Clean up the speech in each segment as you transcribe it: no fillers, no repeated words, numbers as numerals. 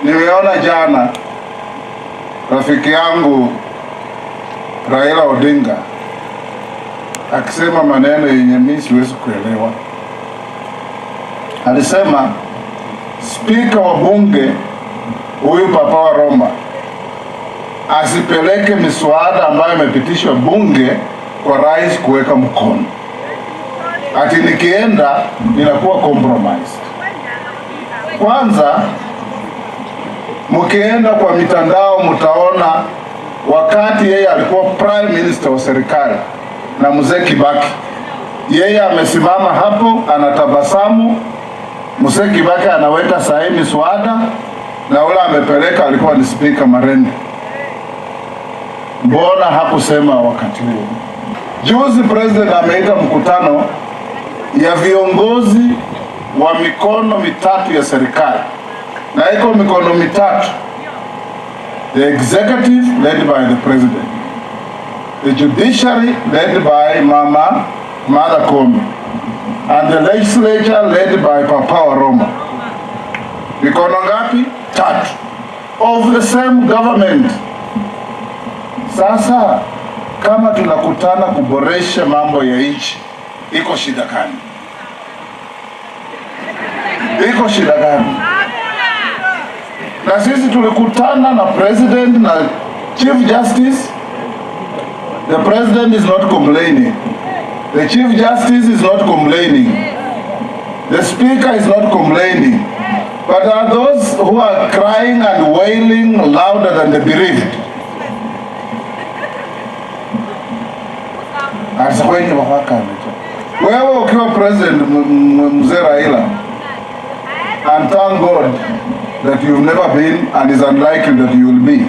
Nimeona jana rafiki yangu Raila Odinga akisema maneno yenye mimi siwezi kuelewa. Alisema spika wa bunge huyu Papa wa Roma asipeleke miswada ambayo imepitishwa bunge kwa rais kuweka mkono, ati nikienda ninakuwa compromised. Kwanza mkienda kwa mitandao mtaona wakati yeye alikuwa prime minister wa serikali na mzee Kibaki, yeye amesimama hapo anatabasamu, mzee Kibaki anaweka sahihi miswada na ule amepeleka alikuwa ni spika Marende. Mbona hakusema wakati huo? Juzi president ameita mkutano ya viongozi wa mikono mitatu ya serikali, na iko mikono mitatu: the executive led by the president, the judiciary led by Mama Martha Koome, and the legislature led by Papa wa Roma. Mikono ngapi? Tatu, of the same government. Sasa kama tunakutana kuboresha mambo ya nchi, iko shida gani? Iko shida gani? Na sisi tulikutana na president na chief justice. The president is not complaining. The chief justice is not complaining. The speaker is not complaining. But are those who are crying and wailing louder than the bereaved? Wewe ukiwa president, mzee Raila, and thank God that you've never been and is unlikely that you will be.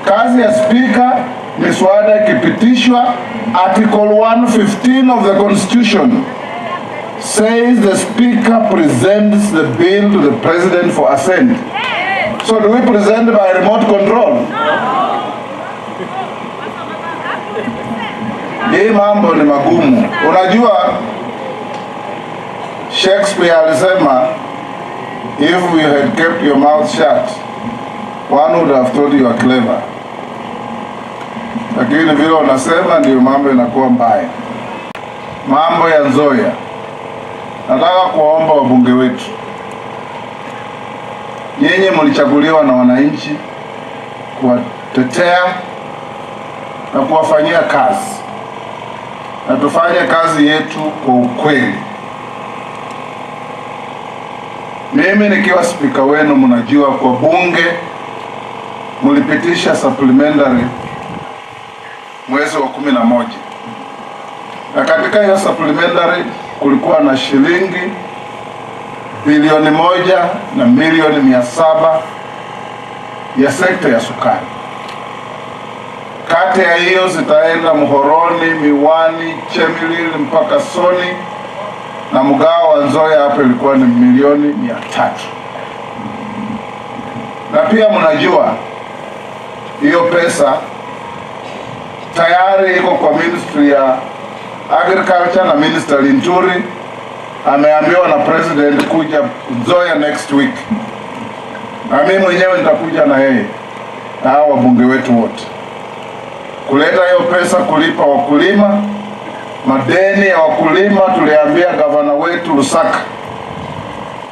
Kazi ya speaker, miswada ikipitishwa, Article 115 of the Constitution says the speaker presents the bill to the president for assent. So do we present by remote control? Hii mambo ni magumu. Unajua Shakespeare alisema if you had kept your mouth shut, one would have thought you are clever. Lakini vile unasema ndio mambo inakuwa mbaya. Mambo ya Nzoia, nataka kuwaomba wabunge wetu, nyinyi mlichaguliwa na wananchi kuwatetea na kuwafanyia kazi, na tufanye kazi yetu kwa ukweli. Mimi nikiwa spika wenu, mnajua kwa bunge mlipitisha supplementary mwezi wa 11, na katika hiyo supplementary kulikuwa na shilingi bilioni 1 na milioni 700 ya sekta ya sukari. Kati ya hiyo zitaenda Muhoroni, Miwani, Chemelil mpaka Soni, na mgao wa Nzoia hapo ilikuwa ni milioni 300. Na pia mnajua hiyo pesa tayari iko kwa ministry ya agriculture na Minister Linturi ameambiwa na president kuja Nzoia next week, na mimi mwenyewe nitakuja na yeye na hao wabunge wetu wote kuleta hiyo pesa kulipa wakulima madeni ya wakulima. Tuliambia gavana wetu Lusaka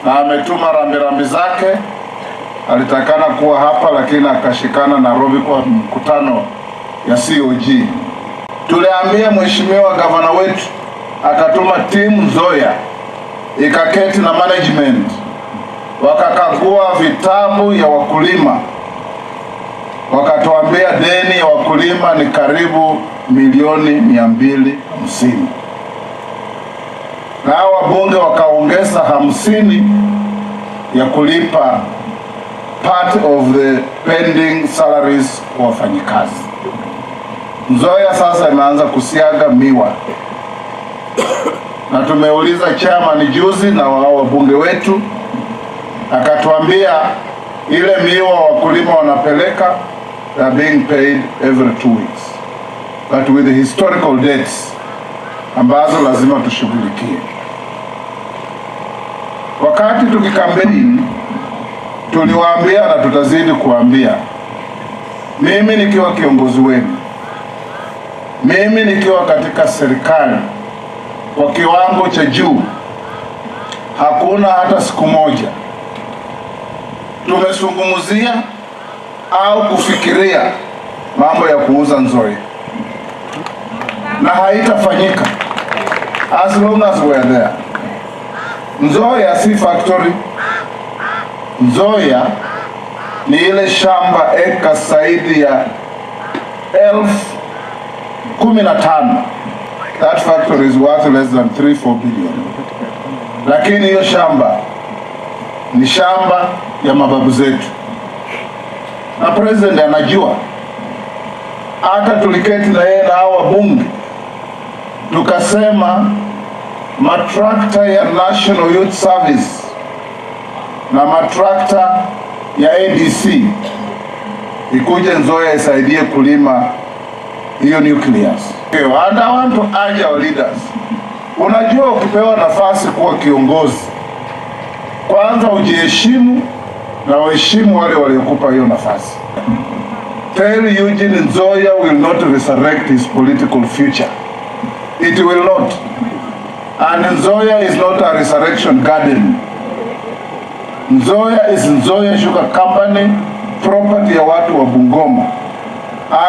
na ametuma rambirambi zake. Alitakana kuwa hapa lakini akashikana Nairobi kwa mkutano ya COG. Tuliambia mheshimiwa gavana wetu akatuma timu Nzoia ikaketi na management wakakagua vitabu ya wakulima, wakatuambia deni ya wakulima ni karibu milioni 250, na hao wabunge wakaongeza 50 ya kulipa part of the pending salaries kwa wafanyikazi. Nzoia sasa imeanza kusiaga miwa, na tumeuliza chairman juzi na wao wabunge wetu, akatuambia ile miwa wakulima wanapeleka, they are being paid every 2 weeks, but with the historical dates ambazo lazima tushughulikie. Wakati tukikampeni tuliwaambia na tutazidi kuambia, mimi nikiwa kiongozi wenu, mimi nikiwa katika serikali kwa kiwango cha juu, hakuna hata siku moja tumezungumzia au kufikiria mambo ya kuuza Nzoia, na haitafanyika as long as we are there. Nzoia si factory. Nzoia ni ile shamba eka zaidi ya 15,000. That factory is worth less than 3 4 billion, lakini hiyo shamba ni shamba ya mababu zetu, na president anajua. Hata tuliketi na yeye na hao wabunge tukasema matrakta ya National Youth Service na matrakta ya ADC ikuje Nzoia isaidie kulima hiyo nucleus. And I want to urge our leaders. Unajua, ukipewa nafasi kuwa kiongozi, kwanza ujiheshimu na uheshimu wale waliokupa hiyo nafasi. Tell Eugene Nzoia will not resurrect his political future. It will not. And Nzoia is not a resurrection garden. Nzoia is Nzoia Sugar Company, property ya watu wa Bungoma.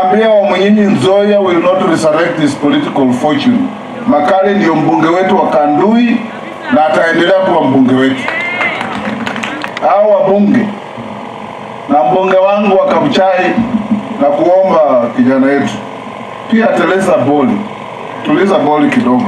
Ambia Wamunyinyi Nzoia will not resurrect his political fortune. Makali ndio mbunge wetu wa Kanduyi na ataendelea kuwa mbunge wetu. Hao wabunge na mbunge wangu wa Kabuchai, na kuomba kijana yetu pia teleza boli, tuliza boli kidogo.